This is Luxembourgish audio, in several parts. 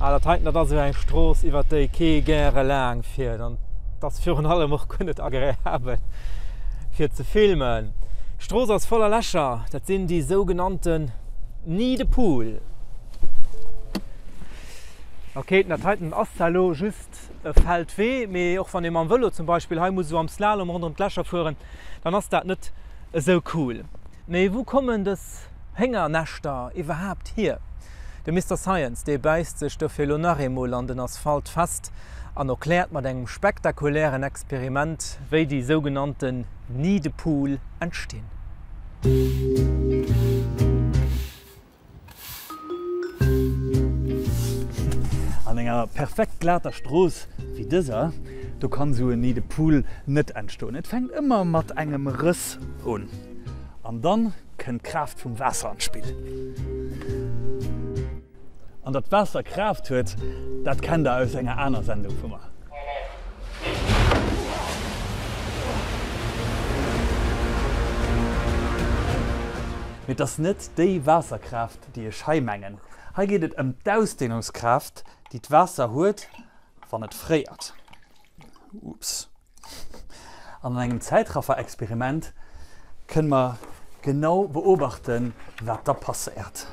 Ah, dat heiten, dat ass esou eng Strooss, iwwert déi kee gäre laang fiert. An et ass virun allem och guer net agreabel fir ze filmen. D'Strooss ass voller Lächer, dat sinn déi sougenannten Nids de poule. Ok, dat heiten ass zwar elo just e Feldwee, mee och wann ee mam Vëlo zum Beispill hei muss esou am Slalom ronderëm d'Lächer fueren, dann ass dat net esou cool. Mee wou kommen dës Héngernäschter iwwerhaapt hier? De Mister Science, dee bäisst sech dofir elo nach eemol an den Asphalt fest an erkläert mat engem spektakulären Experiment, wéi déi sougenannten Nids de poule entstinn. An enger perfekt glater Strooss wéi dëser, do kann esou en Nid de poule net entstoen. Et fänkt ëmmer mat engem Rëss un an dann kënnt d'Kraaft vum Waasser an d'Spill. An datt d'Waasser Kraaft huet, dat kennt der aus enger aner Sendung vu mer. Mee et ass net déi Waasserkraaft, déi ech hei mengen. Hei geet et ëm d'Ausdehnungskraaft, déi d'Waasser huet, wann et fréiert. Ups. An an engem Zäitraffer-Experiment kënne mer genau beobachten, wat da passéiert.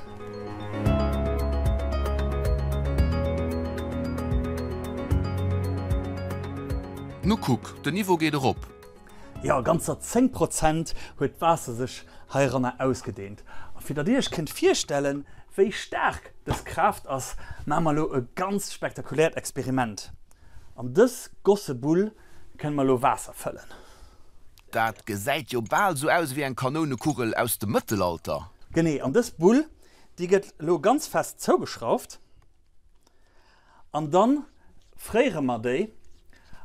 Nu kuck, den Niveau geet erop. Jo, ganzer 10 Prozent huet d'Waasser sech heiranner ausgedeent. A fir datt Dir Iech kënnt virstellen, wéi staark dës Kraaft ass, maache mer elo e ganz spektakuläert Experiment. An dës Gossebull kënne mer elo Waasser fëllen. Dat gesäit jo bal sou aus ewéi eng Kanounekugel aus dem Mëttelalter. Genee, an dës Bull, déi gëtt elo ganz fest zougeschrauft. An dann fréiere mer déi.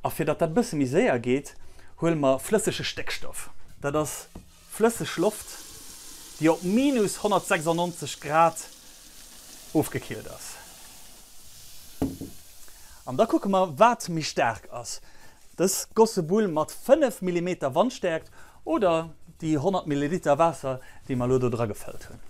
A fir datt dat e bësse méi séier geet, huele mer flëssege Stéckstoff. Dat ass flësseg Loft, déi op minus 196 Grad ofgekillt ass. An da kucke mer, wat méi staark ass, dës Gossebull mat 5 Millimeter Wandstäerkt Oder déi 100 Milliliter Waasser, déi mer elo do dra gefëllt hunn.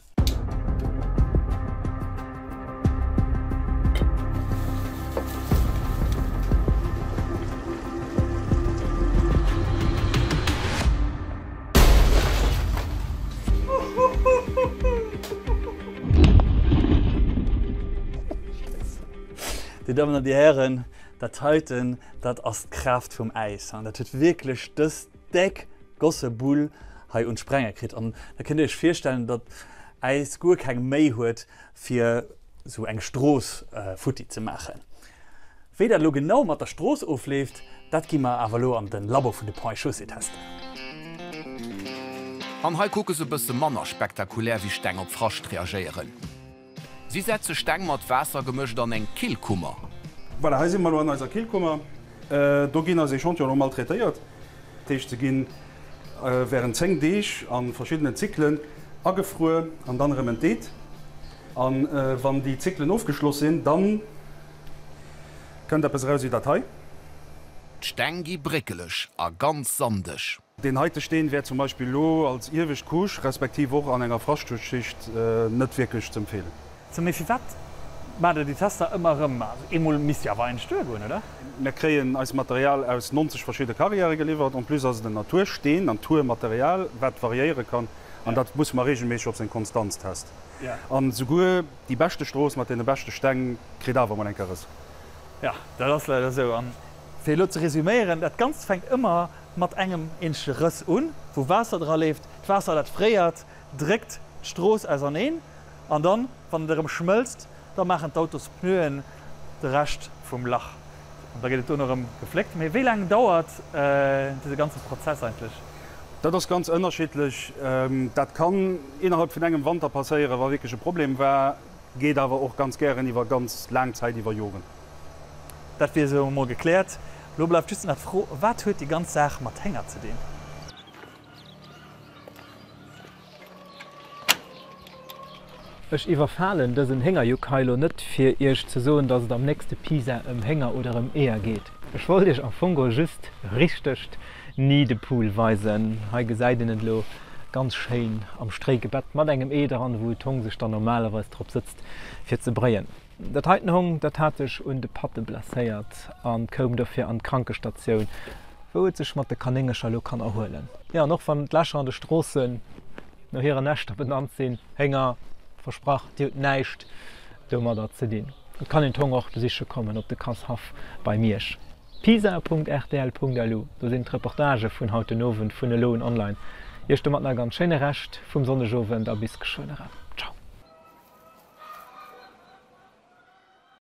Dir Dammen an Dir Hären, dat heiten, dat ass d'Kraaft vum Äis. An dat huet wierklech dës déck gosse Bull hei un d'Sprenge kritt. An da kënnt Dir Iech virstellen, datt Äis guer keng Méi huet, fir esou eng Strooss futti ze maachen. Wéi dat elo genau mat der Strooss ofleeft, dat gi mer awer elo an de Labo vun de Ponts et Chaussées testen. An hei kucke se bësse manner spektakulär wéi Steng op Frascht reagéieren. Si setze Steng mat Waasser gemëscht an eng Killkummer. Voilà, hei si mer elo an eiser Killkummer. Do ginn eis Echantillonen maltraitéiert. Dat heescht, se gi wärend 10 Deeg a verschiddenen Zyklen agefruer an dann erëm entdeet. A wann déi Zyklen ofgeschloss sinn, da kënnt eppes eraus wéi dat hei. D'Steng gi bréckeleg a ganz sandeg. Deen heite Steen wär zum Beispill elo als iewescht Couche, respektiv och an enger Frastschutzschicht net wierklech z'empfeelen. Sou, mee firwat maacht der déi Tester ëmmer erëm? Also eemol misst jo awer eigentlech duergoen, oder? Mir kréien eist Material aus 90 verschidde Carrièrë geliwwert. En plus ass et en Natursteen, Naturmaterial, wat variéiere kann, an dat musse mer reegelméisseg op seng Konstanz testen. An esouguer déi beschte Strooss mat deene beschte Steng kritt awer emol eng Kéier Rëss. Jo, dat ass leider esou. An fir elo ze resüméieren, dat Ganzt fänkt ëmmer mat engem eenzege Rëss un, wou Waasser dra leeft. D'Waasser, dat fréiert, dréckt d'Strooss auserneen an dann, wann et erëm schmëlzt, da maachen d'Autospneuen de Rescht vum Lach an da gëtt et dono erëm gefléckt. Mee wéi laang dauert dëse ganze Prozess eigentlech? Dat ass ganz ënnerschiddlech. Dat kann innerhalb vun engem Wanter passéieren, wa wierklech e Problem war, geet awer och ganz gären iwwer ganz laang Zäit, iwwer Joren. Dat wier esou emol gekläert. Elo bleift just nach d'Fro, Wat huet déi ganz Saach mat Hénger ze dinn? Ech iwwerfalen dësen Héngerjuck hei elo net fir iech ze soen, dass et am nächste Pisa ëm Hénger oder ëm Eeër geet. Ech wollt iech am Fong geholl just richtegt Nid de poule weisen. Hei gesäit een et elo ganz schéin am Stréi gebett mat engem Ee dran, wou d'Hong sech dann normalerweis drop sëtzt fir ze bréien. Dat heiten Hong, dat hat sech un de Patte blesséiert an koum dofir an d'Krankestatioun, wou et sech mat de Kanéngercher elo kann erhuelen. Jo, an och wann d'Lächer an de Stroossen no hiren Näschter benannt sinn, Hénger, versprach, dir hutt näischt domadder ze dinn. Et kann een d'Hong och besiche kommen op de Kasshaff bei Miersch. Pisa.rtl.lu, do sinn d'Reportagë vun haut den Owend vun elo un online. Iech domat nach e ganz schéine Rescht vum Sonnegowend a bis geschwënn erëm.